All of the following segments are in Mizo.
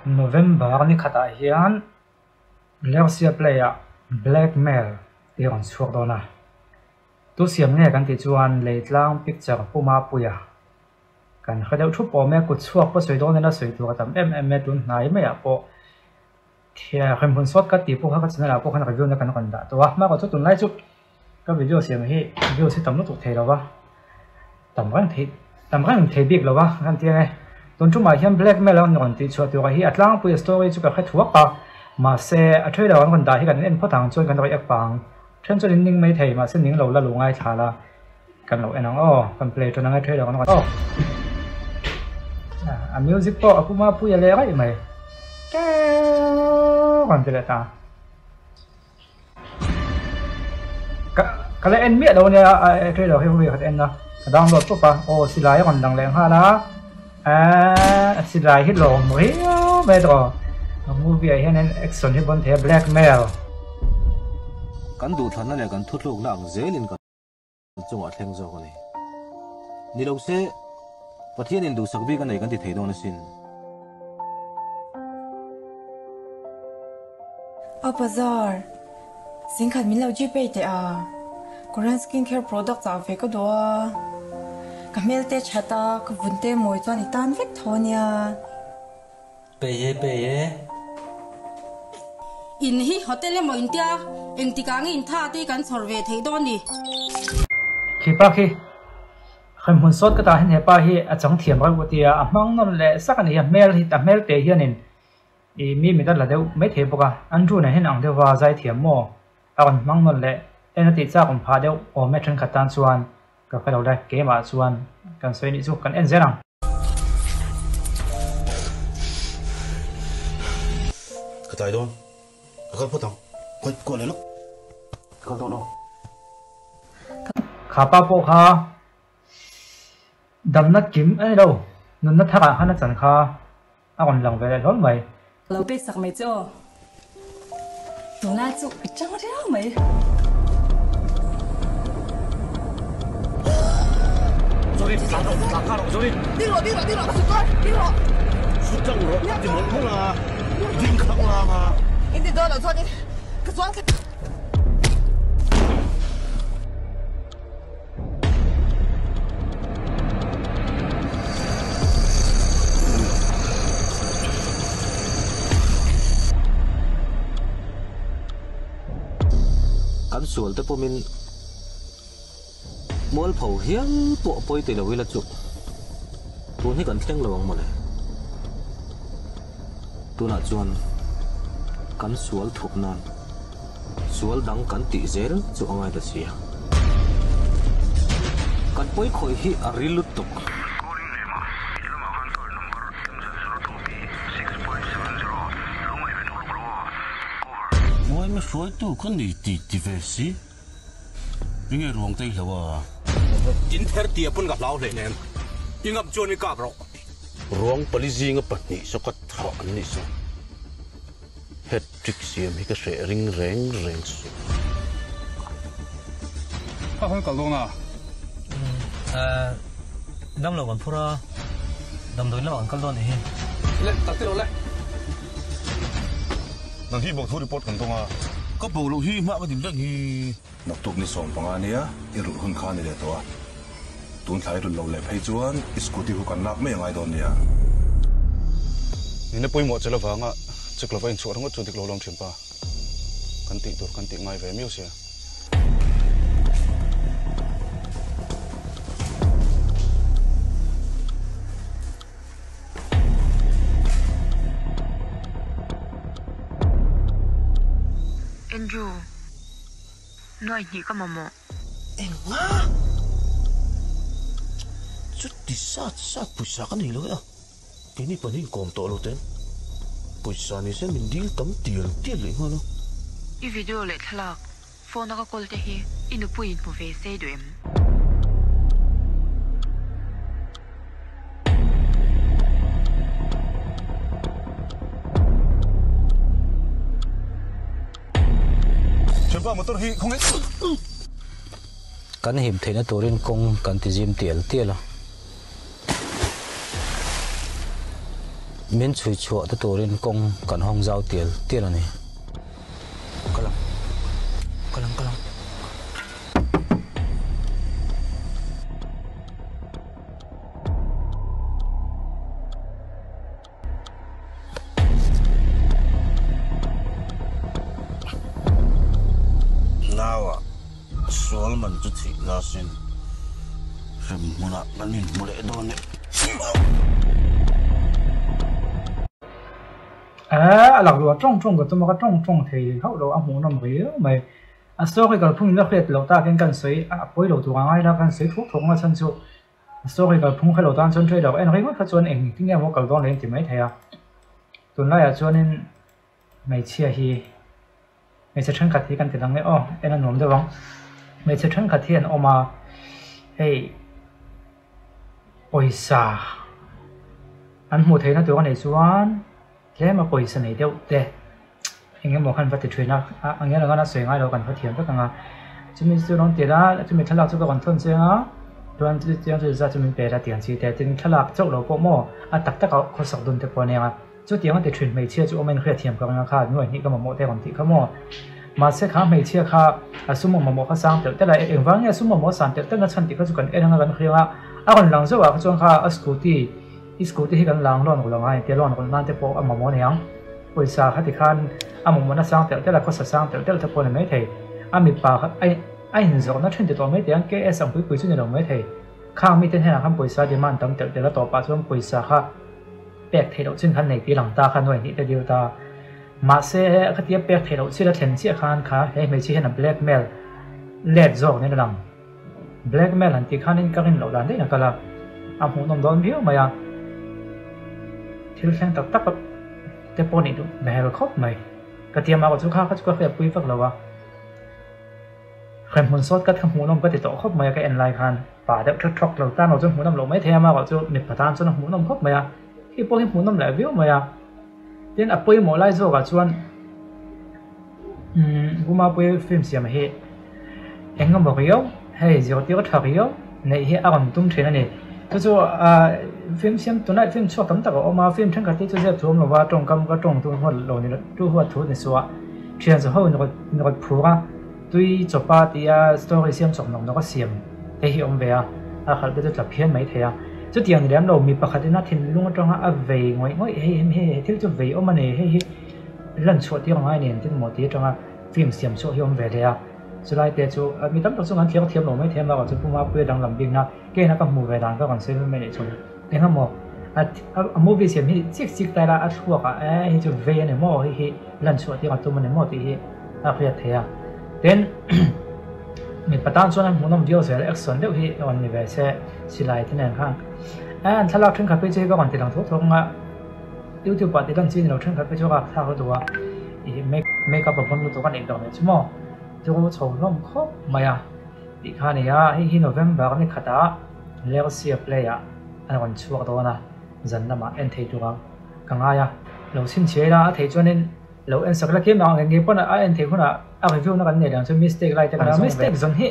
November ni khatah hian Lersia Play ah Blackmail tih a rawn chhuak dawn a. Tu siam nge kan tih chuan Leitlang Picture Puma Puia kan hre deuh thup awm e, kut chhuak pawh sawi dawn ila sawi tur a tam em em e, tun hnai maiah pawh Hremhmun sawt ka tih pawh kha ka channel ah pawh khan review na kan rawn dah tawh a, hma chu tunlai chu ka video siam hi views hi tam lutuk thei lo va, tam reng thei tam reng thei bik lo va kan ti ang e. Tun tumah hian blackmail a rawn tih chhuah turah hi a tlangpui a story chu ka hre thuak a, mahse a trailer an rawn dah hi kan en phawt ang chuan kan react pah ang. Then chuan in ning mai thei mahse ning lo la lu ngaithla la kan lo en ang aw kan play tan ang e trailer an rawn aw a music pawh a puma pui a leh raih mai teuh rawn ti leh ta ka ka la en miah lo ania a trailer hi hui khat en a ka download pawp a aw silai a rawn lang leh nghal a eehh silai hi lawm riau mai tawh a movie ah hianin action hi bawn thei a blackmail. Kan duhthlanna leh kan thutlukna ang zelin kan chungah thleng zawk a ni. Ni lo se, Pathianin duhsak bik a nei kan ti thei dawn asin. A bazar, Singkhat min lo Gpay teh a, Korean skin care product ah ve ka duh a, ka hmel te that a, ka vun te mawi chuan i tan vek tho ania. Pei e pei e. In hi hotel emaw in tia, engtikah nge in tha te kan chhawr ve theih dawn ni? Khi pa khi hremhmun sawt ka tah hian he pa hi a chang thiam reuh a tia, a hmang nawn leh sak a ni a, hmel hi a hmel te hianin Ih mi mit a la deuh mai thei bawk a, Andrew nen hian ang deuhva zai thiam maw? A rawn hmang nawn leh en a tih chak awm phah deuh awm e thenkhat tan chuan ka hre lo le, keimah chuan kan sawi nih chu kan en zel ang. Ka tlai dawn, ka kal phawt ang, khawi kuah leh lawk, ka kal dawn aw. Kha pa pawh kha damna kim a ni lo, nunna tharah khan a chan kha. A rawn lang ve leh hlawl mai. Lo pek sak mai che aw. Tunlai chu i chang riau mai. Sorry, tlan rawh, tlan nghal rawh, sorry. Ding rawh, ding rawh, ding rawh, ka sut dawn, ding rawh. Sut tlang rawh, ti mawlh mawlh a, ding khang lang a. In ti dawn loh chuan ka chuang thla. Kan sual te pawmin mualpho hial pawh pawi ti lo ila chu tun hi kan thleng lo ang mawle. Tunah chuan kan sual thup nan Sual dang kan tih zel chu a ngai ta sia. Kan pawi khawih hi a ril lutuk. Calling name a i lamah khan card number M Z zero two B 6.70 lo ngaihven uluk lo a, over. Uaime hruaitu ka ni ti ti ve si. Enge ruang te i hlo a? In ther tia pawn ka hlau hlei nen. I ngam chuan i kap rawh. Ruang pali zinga pahnih saw ka thah an nih saw. Hat trick siam hi ka hreh ring reng reng suh. Ka hawn kal dawn a. Dam lo kan phur a, damdawiin lamah kan kal dawn nih hi. Le, tak ti lo le. Nang hi bawk thu report kan dawng a. Ka bo loh hi hma ka din reng hi. Naktuk ni 15 nia i rulh hun kha a ni leh tawh a. Tun thla i rulh loh leh phei chuan i scooty hu kan lak mai a ngai dawn nia. Nina pawimawh che lovanga check lova inchhuah ringawt chu dik lo lawm thin pa. Kan tih tur kan tih ngai ve miau sia. Andrew, nuai hnih ka mamawh. Enga? Chuti sat sat pawisa ka nei lo e a, keini pahnih inkawm tawh lo ten pawisa ni se min dil tam tial tial leh nghal a. I video leh thlalak phone a ka call te hi i nupui in hmu ve se duh em? Thianpa motor hi khawnge. Kan him theihna turin kawng kan ti zim tial tial a. Min chhui chhuah te turin kawng kan hawng zau tial tial a ni. Kal ang, kal ang, kal ang. Naua sual man chu thih na sin hrem hmunah kan inhmu leh dawn e. Eh, a lak luah tawng tawng ka tum a, ka tawng tawng thei hauh lo a hmuhnawm riau mai. A story kalphung in la hriat loh takin kan sawi a pawi lo tur a ngai la, kan sawi thuak thuak nga chhan chu Story kalphung kha lo tan chuan trailer en ringawt kha chuan eng tinge maw kal dawn leh inti mai thei a. Tunlaiah chuanin hmeichhia hi hmeichhe thenkhat hi kan ti dang e aw en a nuam deuh ang. Hmeichhe thenkhat hi an awm a, hei pawisa an hmuh theihna tur a nih chuan tlem a pawisa nei deuh te eng emaw khan va ti thin a, a ngial anga sawi ngai lo kan va thiam vek ang a, chumi chu rawn ti la chumi thlalak chu ka rawn thawn chiang a, chuan chiang chu zat chu min pe la tih ang chi te tin thlalak chauh lo pawh maw a tak tak a khawsak dun te pawh a nia, chutiang a ti thin hmeichhia chu awm a inhriat thiam ka ring a kha nuai hnih ka mamawh te rawn tih kha maw, mahse kha hmeichhia kha a sum mamawh kha sang telh telh a, engvang nge a sum mamawh san telh telh na chhan tih kha chu kan en anga kan hria a, a rawn lang zauh ah kha chuan kha a scooty. I scooty hi kan lang loan rawh lo ngai tia loan rawlh nan te pawh a mamawh a ni ang. Pawisa kha tikhan a mamawhna sang telh telh a, khawsa sang telh telh te pawh a ni maithei. A mipa kha a a inzawrhna thin ti tawh maithei ang, KS ang pui pui chu ni lo maithei. Khang mite hnenah khan pawisa demand tam telh telh a tawpah chuan pawisa kha pek theih loh chin khan nei tih lang ta kha nuai hnih te dil ta. Mahse khatia pek theih loh chin a thlen chiah khan kha he hmeichhia hian a blackmail let zawk niin a lang. Blackmail han tih khanin ka rin loh dan daih in a kal a, a hmuhnawm dawn viau mai a, thil thleng tak tak te pawh nih duh hmel khawp mai. Ka ti a mah chu kha kha chu ka hriatpui vak lo a, hremhmun sawt kat kha hmuhnawm ka ti tawh khawp mai a ka en lai khan pa deuh thawk thawk lo tan lo chuan hmuhnawm loh mai thei a mah chu mipa tan chuan a hmuhnawm khawp mai a, hei pawh hi hmuhnawm leh viau mai a, tin a pawimawh lai zawkah chuan. Umm Gumapui film siam hi eng emaw riau hei zirtir tha riau neih hi a rawn tum thin a ni. Chu chu ah film siam tunah film chhuak tam tak a awm a, film thenkhat hi chu zep thu awm lova tawngkam ka tawng tu huat lo ni tu huat thu ni suah thian chu ho inrawt inrawt phur a tui chawpa tia story siam chawk nawk nawk a siam te hi awm ve a, a khalh te chu tla phian mai thei a. Chutiang ni lem lo mi pakhat ina thinlung atanga a vei ngawih ngawih hei hei thil chu vei awm a ni hei hi. Lan chhuah tir angai nen tin maw ti atanga film siam chhuah hi awm ve leh a, chulai te chu mi tam tak chu kan thlir thiam lo mai thei a, amaherawhchu Pu Mapuia danglam bikna kena ka hmu ve dan ka rawn sawi mai mai leh chu engemaw a movie siam hi chik chik ta ila a thluak ah e hei chu vei a ni maw hei hi lan chhuah tir a tum a ni maw tih hi a hriat thei a, tin mipa tan chuan a hmuhnawm viau zel action deuh hi rawn ni ve se silai te nen khan e an thlalak thenkhat phei chu hei ka rawn ti lang thuak thuak ang a. Youtube ah tih lan chi ni lo thenkhat phei chu a thlak lutuk a, ih make up a pawn lutuk a neih ber mai chu maw chu chho hlawm khawp mai a tih kha a ni a, hei hi November ni khatah Lersia play ah a rawn chhuak dawn a, zan lamah en thei tura ka ngai a, lo chhinchhiah ila a theih chuanin lo en sak la kim ang eng nge pawn a en theih hunah a review na kan nei dan chu mistake lai te kan mistake zawn hi.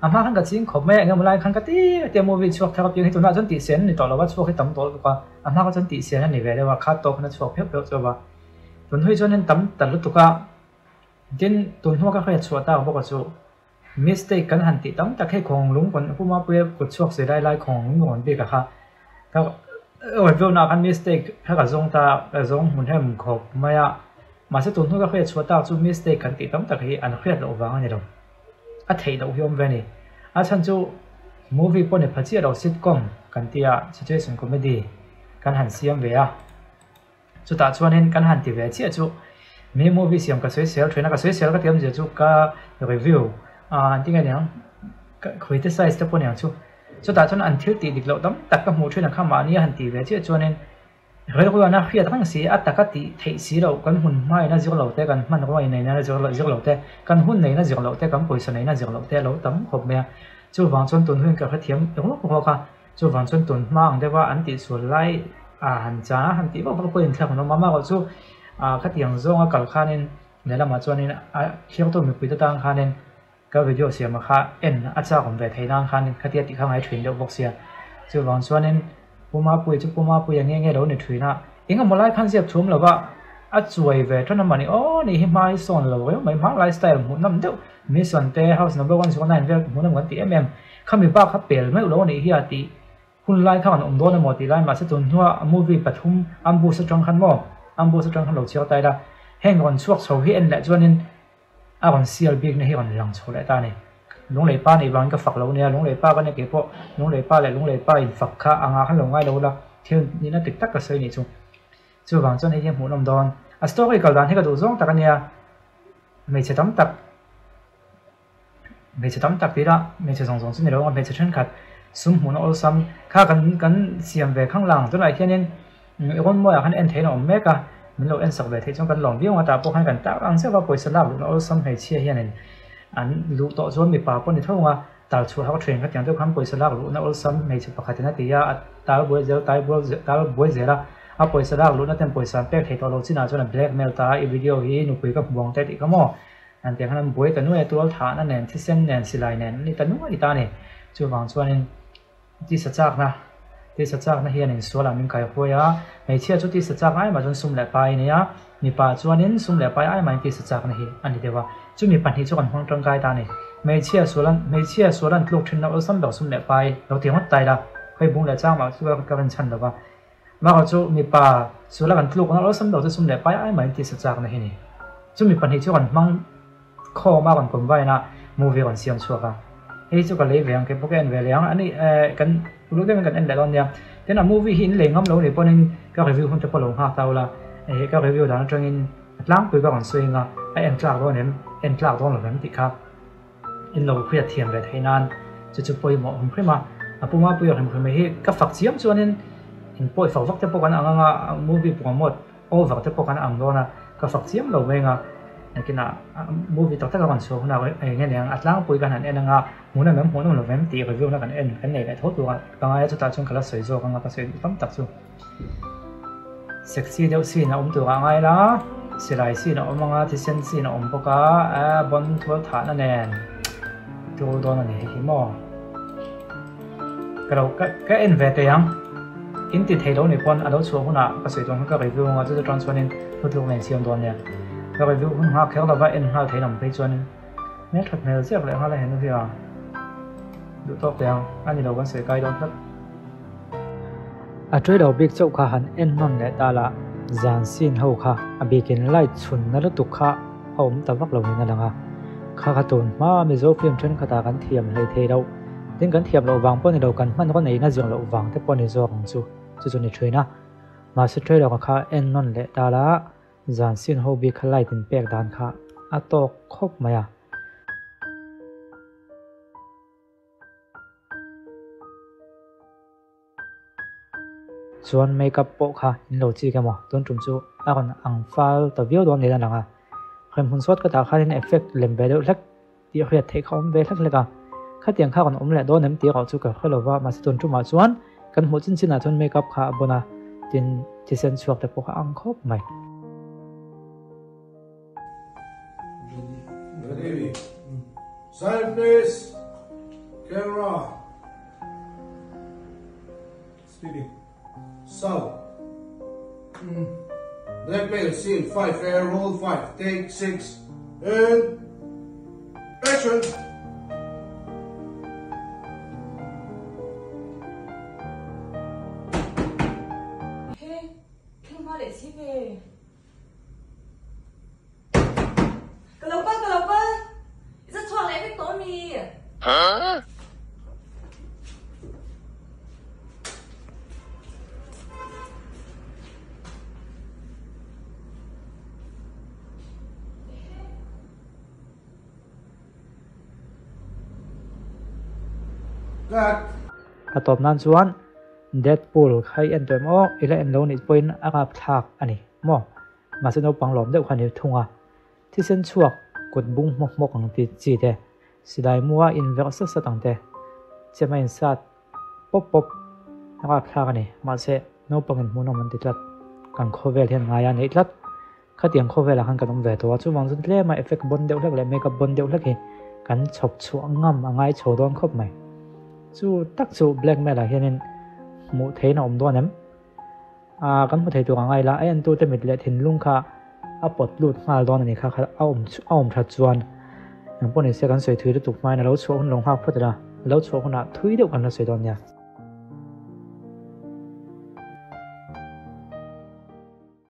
A hma khan ka ching khawp mai a, engemaw lai khan ka ti tia movie chhuak thar apiang hi tunah chuan tih sen a ni tawh lo a, chhuak hi tam tawh lutuk a, a hma kha chuan tih sen a ni ve deuh a, khat tawh khan a chhuak pheuh pheuh chuap a, tun hui chuan tam ta lutuk a, tin tun hnua ka hriat chhuah tak bawk a chu mistake kan han tih tam tak hei khawng lung kawn Pu Mapuia kut chhuak zui lai lai khawng lung rawn bik a kha ka review naah khan mistake kha ka zawng ta ka zawng hmun hem khawp mai a, mahse tun hnua ka hriat chhuah tak chu mistake kan tih tam tak hi an hriat loh vang a ni lo. A theih loh hi awm ve a ni. A chhan chu movie pawh ni pha chiah lo sitcom kan tia situation comedy kan han siam ve a. Chutah chuanin kan han ti ve chiah chu mi movie siam ka sawi sel thin a, ka sawi sel ka ti awmzia chu ka review ah an ti nge niang ka criticize te pawh niang chu. Chutah chuan an thil tih dik loh tam tak ka hmuh thin ang kha mahni a han tih ve chiah chuanin Rilruan a hriat reng si, a taka tih theih si loh, kan hun hmaina zir lo te, kan hmanrua inneihna zir lo te, kan hun neihna zir loh te, kan pawisa neihna zir loh te a lo tam khawp mai a. Chuvang chuan tun hun ka hrethiam ruak ruak a, chuvang chuan tun hma ang deuha an tihsual lai a han chan a, han tih vak vak pawh inthlak an awm a, amaherawhchu chu khatiang zawnga kal khanin lehlamah chuanin a thliartu mipuite tan khanin Ka video siam a kha en a chak awm ve thei nan khan khatia tih kha ngai thin deuh bawk sia. Chuvang chuanin Pu Mapuia chu Pu Mapuia nge nge lo ni thin a, Engemaw lai khan ziak chhum lova a chuai ve than a mani aw ni hi hma hi sawn lo riau mai hma lifestyle hmuh nawm deuh Mission te house number 109 vel hmuh nawm kan ti em em khami bak kha pel meuh lo anih hi a tih hun lai kha kan awm dawn emaw tih lai mahse tun hnua movie pathum ambush atang khan maw ambush atang khan lo chhiar ta ila heng rawn chhuak chho hi en leh chuanin A rawn sial bikna hi rawn lang chho leh ta a ni. Lunglei pa nih vangin ka fak lo nia, Lunglei pa ka nia kei pawh Lunglei pa leh Lunglei pa in fak kha a ngah khan lo ngai lo la, thil nihna dik tak ka sawi nih chu. Chuvang chuan hei hi a hmuhnawm dawn. A story kal dan hi ka duh zawng tak a nia, hmeichhe tam tak, hmeichhe tam tak tih lah hmeichhe zawng zawng chu ni lo ang, hmeichhe thenkhat sum hmuhna awlsam kha kan kan siam ve khang lang tunah hianin Rawn mawiah khan en theihin a awm mek a, min lo en sak ve theih chuan kan lawm viau ang a, tah pawh khan kan tak ang zeuh a, pawisa lak luhna awlsam hmeichhia hianin an luh tawh chuan mipa pawh ni tho ang a, tal chhuah hak thin khatiang deuh khan pawisa lak luhna awlsam hmeichhe pakhatin a ti a, a tal buai zel tai bual tal buai zel a, a pawisa lak luhna ten pawisa an pek thei tawh lo chinah chuan a blackmail ta a, i video hi nupui ka hmu ang te tih kha maw an tiang khan an buai ta nuai a, tual thahna nen thisen nen silai nen an ni ta nuai ta a ni, chuvang chuanin. Tisa chakna, Tisa chakna hian insualah min kai huai a, hmeichhia chu tisa chak ai mah chuan sum leh pai a ni a, mipa chuanin sum leh pai ai mahin tisa chakna hi a ni deuh a, chumi pahnih chu kan hmang tangkai ta a ni. Hmeichhia sual an hmeichhia sual an tluk thinna awlsam ber sum leh pai lo ti ngawt ta ila, khawi bung leh chang mah chu ka rinchhan lo va, mahrawh chu mipa suala kan tlukna awlsam ber chu sum leh pai ai mahin tisa chakna hi a ni. Chumi pahnih chu kan hmang. Khawm a rawn combine a, movie a rawn siam chhuak a. Hei chu ka lei ve ang, keipawh ka en ve leh ang. Ani eh kan uluk deuhin kan en leh dawn nia. Tin a movie hi in lei ngam lo nih pawhin ka review hun te pawh lo nghak ta ula. Eh ka review dan atangin a tlangpui ka rawn sawi anga a en tlak dawn em, en tlak dawn lo em tih kha in lo hriat thiam ve theih nan chu chu pawimawh hrim hrim a. A pu Mapuia hrim hrim hi ka fak chiam chuanin in pawi fak vak te pawh kan ang anga movie promote Over te pawh kan ang dawn a, ka fak chiam lo mai anga nakinah movie tak tak a rawn chhuah hunah eng nge niang a tlangpui kan han en anga hmuhnawm em hmuhnawm lo em tih review na kan en kan nei leh tho tur a ka ngai a chutah chuan ka la sawi zawk anga ka sawi duh tam tak chu sexy deuh scene a awm tur ah ngai la silai scene a awm anga thisen scene a awm bawk a bon thual thahna nen tur dawn a ni hei hi maw. Ka lo ka en ve teh ang. In ti thei lo nih pawn a lo chhuah hunah ka sawi dawn kha ka review anga chu chuan chuanin thutluk nen siam dawn nia. Ka review hun nghak kher lova en nghal thei lam phei chuanin hmelthat hmel ziak leh nghal a henu hi a duh tawk teh ang a ni lo kan sawi kai dawn tlat. A trailer bik chauh kha han en nawn leh ta la zan scene ho kha a bikin light chhun na lutuk kha a awm ta vak lo niin a lang a. Kha kha tun hma Mizo film thenkhatah kan thiam hlei thei loh. Tin kan thiam loh vang pawh ni lo, kan hmanraw neihna zir loh vang te pawh ni zawk ang chu, chu chu ni thin a. Mahse trailer kha en nawn leh ta la, zan scene ho bik kha light in pek dan kha a tawk khawp mai a. Chuan makeup pawh kha in lo chik emaw tun tum chu a rawn ang fal ta viau dawn niin a lang a. Hremhmun sawt ka tah khanin effect lem ve deuh hlek tih a hriat theih kha awm ve hlek hlek a. Khatiang kha rawn awm leh dawn em tih erawh chu ka hre lo va, mahse tun tumah chuan kan hmuh chin chinah chuan makeup kha a bun a, tin thisen chhuak te pawh kha a ang khawp mai. Ready. Silent please. Camera. Speaking. Sound. Mm. Blackmail scene 5 air roll 5 take 6 and action. Hey, thil hma leh si ve. Ka lo kal, ka lo kal. I za chhuak leh vek tawh ami? Cut. A tawp nan chuan Deadpool kha i en tawh em aw, i la en lo nih pawhin a rapthlak a ni maw? Mahse naupang lawm deuh kha a ni thung a, thisen chhuak kut bung hmawk hmawk ang ti chi te, silai mua inverh sat sat ang te, chem a insat pawp pawp a rapthlak a ni. Mahse naupangin hmuhnawm an ti tlat, kan khawvel hian ngai a neih tlat. Khatiang khawvelah khan kan awm ve tawh a, chuvang chuan tlema effect bawn deuh hlek leh makeup bawn deuh hlek hi kan chhawp chhuah ngam a ngai chho dawn khawp mai. Chu tak chu blackmail ah hianin hmuh theihin a awm dawn em? Ah kan hmu thei tur ang a ila a entute mit leh thinlung kha a pawt lut nghal dawn a ni kha kha a awm a awm that chuan engpawh ni se kan sawi thui lutuk hmain a lo chhuah hun lo nghak phawt ila, a lo chhuah hunah thui deuh kan la sawi dawn nia.